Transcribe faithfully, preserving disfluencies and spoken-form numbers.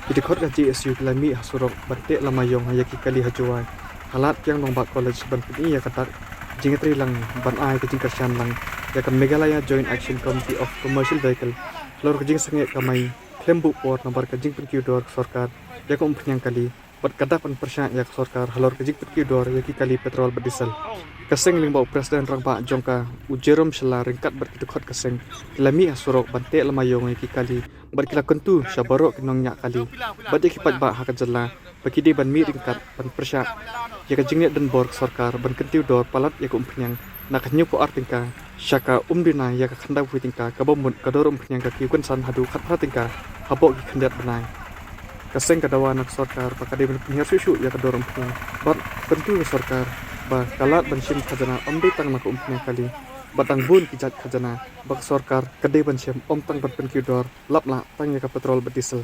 Ki dkhot ka J S U ki la mih ha surok ban teh lama ïong ïa ki kali ha Jowai, ha lad Kiang Nangbah College ban pyni ïa ka dak jingïatreilang ban ai ka jingkyrshan lang ïa ka Meghalaya Joint Action Committee of Commercial Vehicle halor ka jingsangeh kamai khlem buh por namar ka jingpynkiew dor ka sorkar ïa ka umphniang kali bad ka dak ban pyrshah ïa ka sorkar halor ka jingpynkiew dor ïa ki kali petrol bad diesel. Ka seng lyngba u President Rangbah jong ka, u Jerome Shylla, ryngkat bad ki dkhot ka seng, ki la mih ha surok ban teh lama ïong ïa ki kali bad ki la kyntu sha baroh ki nongñiah kali bad ïa ki paidbah ha ka jylla ba ki dei ban mih ryngkat ban pyrshah ïa ka jingleh donbor ka sorkar ban kyntiew dor palat ïa ka umphniang na ka hynñiewphew ar tyngka sha ka umduna ïa ka khyndai phew tyngka, kaba mut ka dor umphniang ka kiew kynsan haduh khatphra tyngka hapoh ki khyndiat bnai. Ka seng ka dawa na ka sorkar ba ka dei ban pynhiar shuh shuh ïa ka dor umphniang bad kyntu ka sorkar ba ka lad ban shim khajana ym dei tang na ka umphniang kali bad dang bun ki jait khajana ba ka sorkar ka dei ban shim, ym tang ban pynkiew dor lap lah tang ïa ka petrol bad diesel.